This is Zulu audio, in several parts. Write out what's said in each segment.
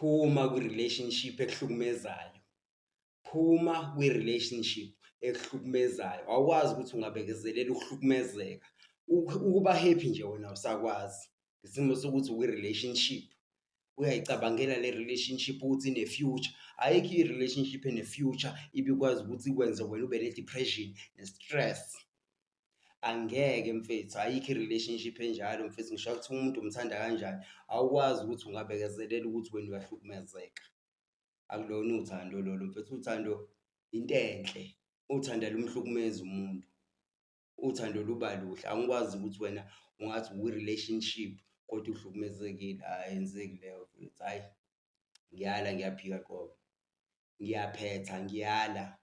Phuma kwi-relationship ekuhlukumezayo. Phuma kwi-relationship ekuhlukumezayo. Awukwazi ukuthi ungabekezelela ukuhlukumezeka. Ukuba happy nje wena awusakwazi ngesimo sokuthi ukwi-relationship. Uyayicabangela le relationship ukuthi ine-future. Ayikho i-relationship ene-future ibikwazi ukuthi ikwenze wena ube ne-depression ne-stress. Angeke mfethu, ayikho i-relationship enjalo mfethu, ngisho kuthiwa umuntu umthanda kanjani, awukwazi ukuthi ungabekezelela ukuthi wena uyahlukumezeka. Akulona uthando lolo mfethu, uthando into enhle, uthando alumhlukumezi umuntu, uthando luba luhle. Angikwazi ukuthi wena ungathi ukwi-relationship kodwa uhlukumezekile, ayenzeki leyo mfethu, hhayi ngiyala ngiyaphika qobo, ngiyaphetha ngiyala.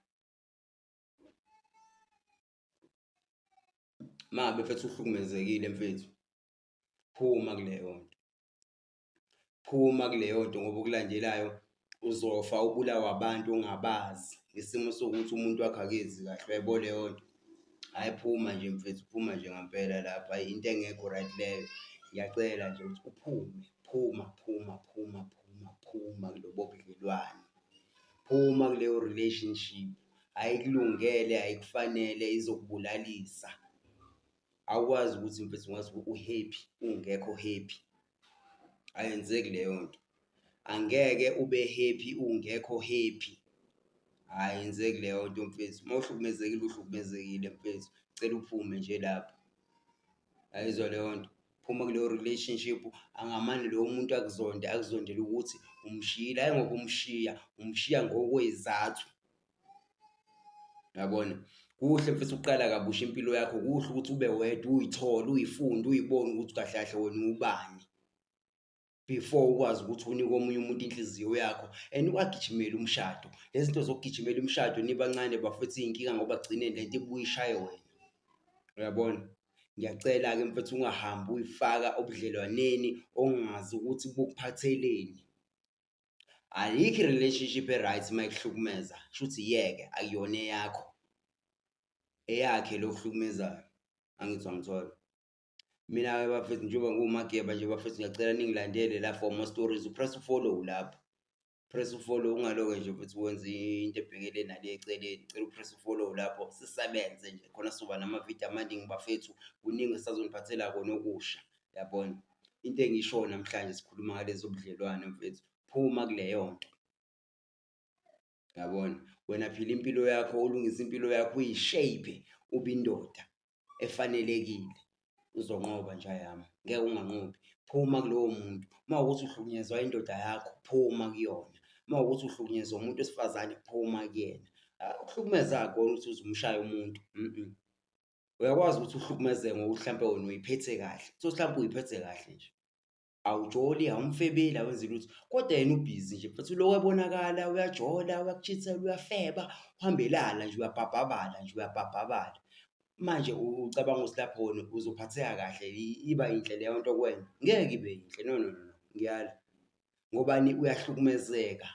Uma ngabe mfethu uhlukumezekile mfethu, phuma kuleyo nto, phuma kuleyo nto ngoba okulandelayo uzofa ubulawe abantu ongabazi ngesimo sokuthi umuntu wakho akezi kahle, uyayibona leyo nto? Hhayi phuma nje mfethu, phuma nje ngampela lapho, hhayi into engekho right leyo. Ngiyacela nje ukuthi uphume, phuma, phuma, phuma, phuma, phuma kulobo budlelwane. Phuma kuleyo relationship ayikulungele ayikufanele izokubulalisa. Awukwazi ukuthi mfethu ungathi u-happy ungekho happy, ayenzeki leyo nto. Angeke ube happy ungekho happy, ayenzeki leyo nto mfethu. Uma uhlukumezekile uhlukumezekile mfethu, cela uphume nje lapho. Uyayizwa leyo nto? Phuma kuleyo relationship, angamane lowo muntu akuzonde akuzondele ukuthi umshiyile, hhayi ngoba umshiya, umshiya ngokwey'zathu. Uyabona? Kuhle mfethu ukuqala kabusha impilo yakho, kuhle ukuthi ube wedwa uy'thole, uy'funde, uy'bone ukuthi kahle kahle wena uwubani. Before ukwazi ukuthi unike omunye umuntu inhliziyo yakho and ungagijimeli umshado. Lezi zinto zokugijimela umshado nibancane bafethu iy'nkinga ngoba ekugcineni le nto ibuye ishaye wena. Uyabona? Ngiyacela-ke mfethu ungahambi uyifaka ebudlelwaneni ongazi ukuthi bukuphatheleni. Ayikho i-relationship e-right uma ikuhlukumeza, shuthi iyeke akuyona eyakho, eyakhe lo okuhlukumezayo. Angithi wangithola? Mina-ke bafethu njengoba ngiwuMageba nje bafethu ngiyacela ningilandele la for more stories, upress u-follow lapho, press u-follow ungaloke nje mfethu wenze into ebhekele nale eceleni, cela upress u-follow lapho sisebenze nje khona sizoba namavidiyo amaningi bafethu, kuningi esisazoniphathela kona okusha, yabona. Into engiyishoyo namhlanje sikhuluma ngalezi zobudlelwane mfethu, phuma kuleyo nto. Yabona, wena phila impilo yakho, ulungise impilo yakho, uyishape ube indoda efanelekile. Uzonqoba nja yami, ngeke unganqobi. Phuma kulowo muntu. Uma kuwukuthi uhlukunyezwa indoda yakho, phuma kuyona. Uma kuwukuthi uhlukunyezwa umuntu wesifazane, phuma kuyena. Ukuhlukumeza akukona ukuthi uze umshaye umuntu . Uyakwazi ukuthi uhlukumezeke ngokuthi hlampe wena uyiphethe kahle, uthole ukuthi hlampe uyiphethe kahle nje. Awujoli, awumfebeli, awenzi lutho kodwa yena ubhizi nje mfethu ulokhu ebonakala uyajola, uyakuchithela, uyafeba, uhamba elala nje uyabhabhabala nje uyabhabhabala. Manje ucabanga ukuthi lapho wena uzophatheka kahle iba yinhle leyo nto kuwena? Ngeke ibe yinhle, no no no no, ngiyala. Ngobani? Uyahlukumezeka.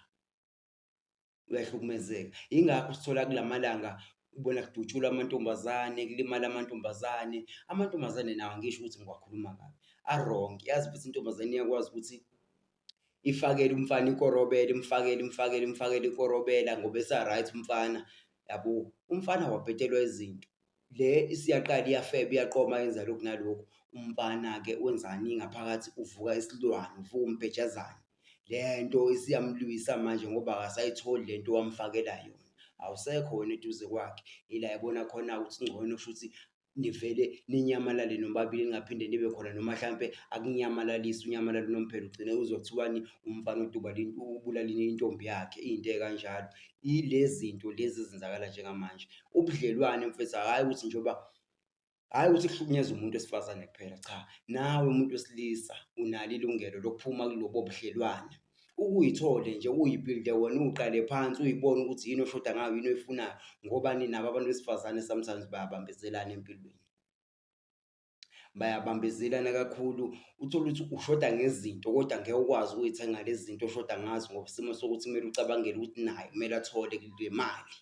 Uyahlukumezeka. Yingakho usithola kula malanga ubona kudutshulwa amantombazane, kulimala amantombazane. Amantombazane nawo angisho ukuthi ngiwakhuluma kabi, a-wrong. Yazi futhi intombazane iyakwazi ukuthi ifakele umfana ikorobela, imfakele, imfakele, imfakele ikorobela ngoba esa-right umfana, yabo. Umfana wabhedelwa izinto. Le isiyaqala iyafeba, iyaqoma, yenza lokhu nalokhu. Umfana-ke wenzani ngaphakathi? Uvuka isilwane, uvuka umbhejazane. Le nto isiyamlwisa manje ngoba akasayitholi le nto owamfakela yona. Awusekho wena eduze kwakhe, ila ebona khona ukuthi ngcono kushuthi nivele ninyamalale nobabili ningaphinde nibe khona noma hlampe akunyamalalise unyamalale unomphela ugcine uzwa kuthiwani umfana ubulala intombi yakhe into ekanjalo. Ile zinto lezi ezenzakala njengamanje. Ubudlelwane mfethu hhayi ukuthi njengoba hhayi ukuthi kuhlukunyezwa umuntu wesifazane kuphela, cha, nawe umuntu wesilisa unalo ilungelo lokuphuma kulobo budlelwane. Ukuyithole nje uyibhilde wena uqale phansi uyibone ukuthi yini oshoda ngayo yini oyifunayo ngoba nabo abantu besifazane sometimes bayabambezelana empilweni. Bayabambezelana kakhulu, uthole ukuthi ushoda ngezinto kodwa ngeke ukwazi ukuy'thenga lezi zinto oshoda ngazo ngoba isimo sokuthi kumele ucabangele ukuthi naye kumele athole kule mali,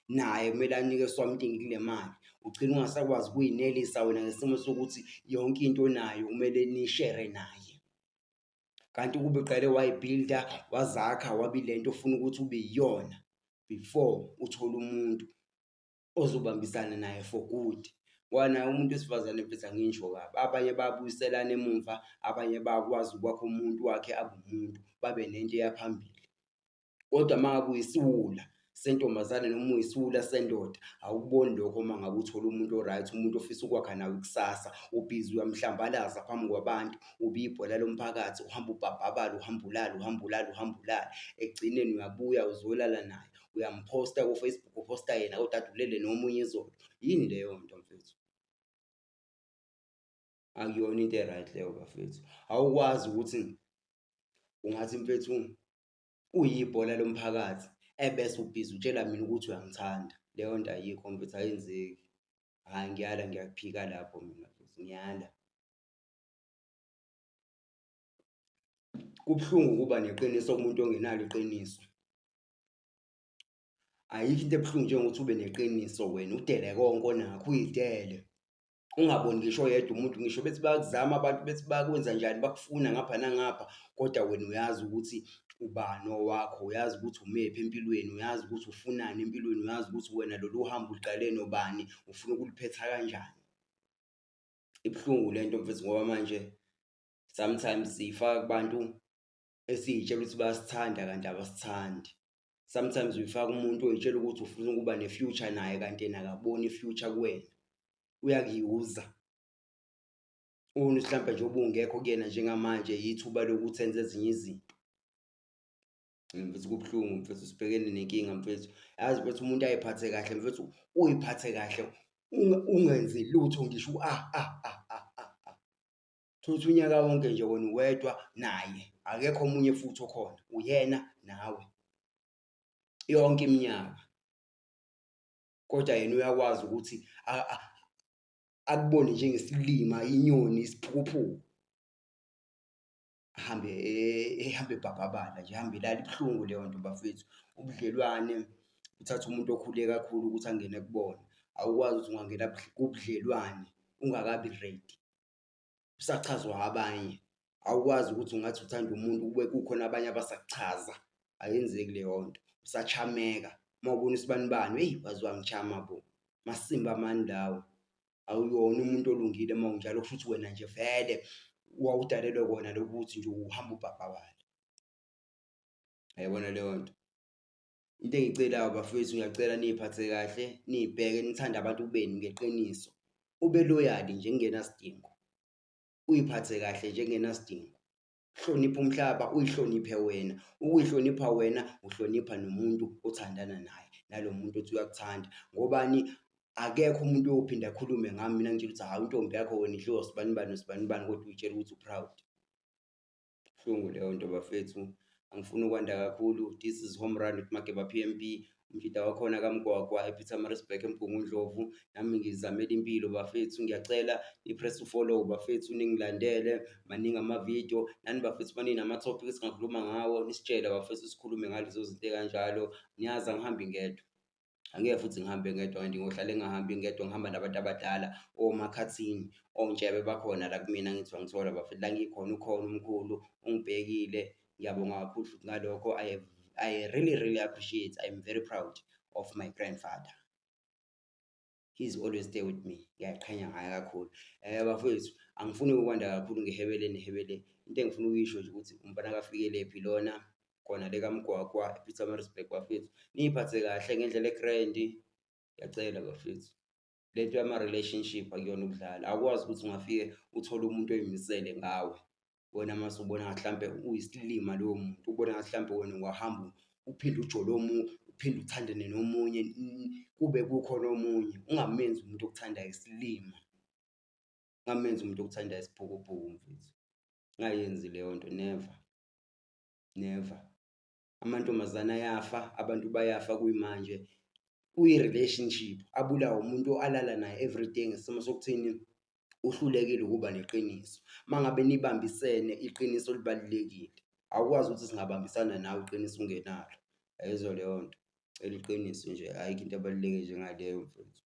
naye kumele anike something kule mali. Ugcine ungasakwazi ukuy'nelisa wena ngesimo sokuthi yonke into onayo kumele nishere naye. Kanti ukube uqale wayibhilda wazakha waba ile nto ofuna ukuthi ube yiyona before uthole umuntu ozobambisana naye for good. Ngoba naye umuntu wesifazane mfethu angisho kabi, abanye bayabuyiselana emumva, abanye bayakwazi ukwakha umuntu wakhe abe umuntu, babe nento eya phambili. Kodwa uma ngabe uyisiwula sentombazane noma uyisiwula sendoda, awukuboni lokho uma ngabe uthole umuntu o-right, umuntu ofisa ukwakha nawe ikusasa, ubhizi uyamhlambalaza phambi kwabantu, ube ibhola lomphakathi, uhamba ubhabhabala, uhamba ulala, uhamba ulala, uhamba ulala. Ekugcineni uyabuya uzolala naye, uyamphosta ku-Facebook, uphosta yena kodwa kade ulele nomunye izolo. Yini leyo nto mfethu? Akuyona into e-right leyo bafethu. Awukwazi ukuthi ungathi mfethu uyibhola lomphakathi ebese ubhizi utshela mina ukuthi uyangithanda. Leyo nto ayikho mfethu ayenzeki. Hhayi ngiyala ngiyakuphika lapho mina mfethu ngiyala. Kubuhlungu ukuba neqiniso kumuntu ongenalo iqiniso. Ayikho into ebuhlungu njengokuthi ube neqiniso wena udele konke onakho uyidele. Ungaboni ngisho oyedwa umuntu ngisho bethi bayakuzama abantu bethi bayakwenza njani bakufuna ngapha nangapha kodwa wena uyazi ukuthi ubani owakho, uyazi ukuthi umephi empilweni, uyazi ukuthi ufunani empilweni, uyazi ukuthi wena lolu hambo uliqale nobani, ufuna ukuliphetha kanjani. Ibuhlungu le nto mfethu ngoba manje sometimes siyifaka kubantu esiy'tshela ukuthi bayasithanda kanti abasithandi. Sometimes uyifaka umuntu oy'tshela ukuthi ufuna ukuba ne-future naye kanti yena akaboni i-future kuwena, uyakuyuza. Ubona ukuthi hlampe njengoba ungekho kuyena njengamanje yithuba lokuthi enze ezinye izinto. Mfethu kubuhlungu mfethu sibhekene nenkinga mfethu. Yazi mfethu umuntu ay'phathe kahle mfethu, uy'phathe kahle ungenzi lutho ngisho u-a a a a a a. Uthole ukuthi unyaka wonke nje wena uwedwa naye, akekho omunye futhi okhona, uyena nawe yonke iminyaka. Kodwa yena uyakwazi ukuthi akubone njengesilima, inyoni, isiphukuphuku. Ahambe ehambe ebhabhabala nje, ehambe elala. Ibuhlungu leyo nto bafethu. Ubudlelwane buthatha umuntu okhule kakhulu ukuthi angene kubona. Awukwazi ukuthi ungangena kubudlelwane ungakabi ready. Usachazwa abanye. Awukwazi ukuthi ungathi uthanda umuntu kube kukhona abanye abasakuchaza, ayenzeki leyo nto. Usachameka, uma ubona usibanibani, eyi waze wangichama bo, masimba mani lawo. Awuyona umuntu olungile uma unjalo, kusho ukuthi wena nje vele wawudalelwe kona lokhu ukuthi nje uhambe ubhabhabala. Uyayibona leyo nto? Into engiyicelayo bafowethu ngiyacela niy'phathe kahle, niy'bheke nithande abantu benu ngeqiniso. Ube loyal nje kungenasidingo, uy'phathe kahle nje kungenasidingo. Hlonipha umhlaba, uy'hloniphe wena. Ukuy'hlonipha wena, uhlonipha nomuntu othandana naye, nalo muntu othi uyakuthanda. Ngobani? Akekho umuntu oyophinde akhulume ngami mina ngitshela ukuthi hhawu intombi yakho wena idliwa usibanibani nosibanibani kodwa uy'tshela ukuthi u-proud. Buhlungu leyo nto bafethu, angifuni ukwanda kakhulu. This is Home Run with Mageba P_M_B, umjita wakhona kaMgwagwa ePietermaritzburg eMgungundlovu. Nami ngizamela impilo bafethu, ngiyacela ni-press u-follow bafethu, ningilandele, maningi amavidiyo. Nani bafethu uma ninama-topic esingakhuluma ngawo nisitshele bafethu sikhulume ngalezo zinto ey'kanjalo. Niyazi angihambi ngedwa. Angeke futhi ngihambe ngedwa and ngohlale ngingahambi ngedwa ngihamba nabantu abadala omakhathini ontshebe bakhona la kumina ngithi wangithola bafethu la ngikhona ukhona umkhulu ungibhekile ngiyabonga kakhulu futhi ngalokho I have, I really really appreciate I am very proud of my grandfather he's always there with me ngiyaqhenya ngaye kakhulu bafethu angifuni ukwanda kakhulu ngihebele nehebele into engifuna ukuyisho nje ukuthi umfana kaFikelephi lona khona le kaMgwagwa ePietermaritzburg bafethu niyiphathe kahle ngendlela egrand ngiyacela bafethu le nto yama-relationship akuyona ukudlala awukwazi ukuthi ungafike uthole umuntu oyimisele ngawe wena mase ubona ngathi hlampe uyisilima lowo muntu ubona ngathi hlampe wena ungahamba uphinde ujole omunye uphinde uthandane nomunye kube kukhona omunye ungamenzi umuntu okuthandayo isilima ungamenzi umuntu okuthandayo isiphukuphuku mfethu ungayenzi leyo nto never never amantombazane ayafa abantu bayafa kuyimanje kuyi-relationship abulawe umuntu alala naye everyday ngesimo sokuthini uhlulekile ukuba neqiniso. Uma ngabe nibambisene iqiniso libalulekile. Awukwazi ukuthi singabambisana nawe iqiniso ungenalo. Ayizwa leyo nto. Cela iqiniso nje ayikho into ebaluleke njengaleyo mfethu.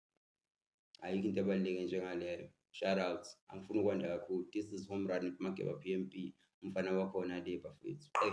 Ayikho into ebaluleke njengaleyo. Shout out. Angifuni ukwanda kakhulu. This is Home Run with Mageba P_M_B. Umfana wakhona le bafethu, qe.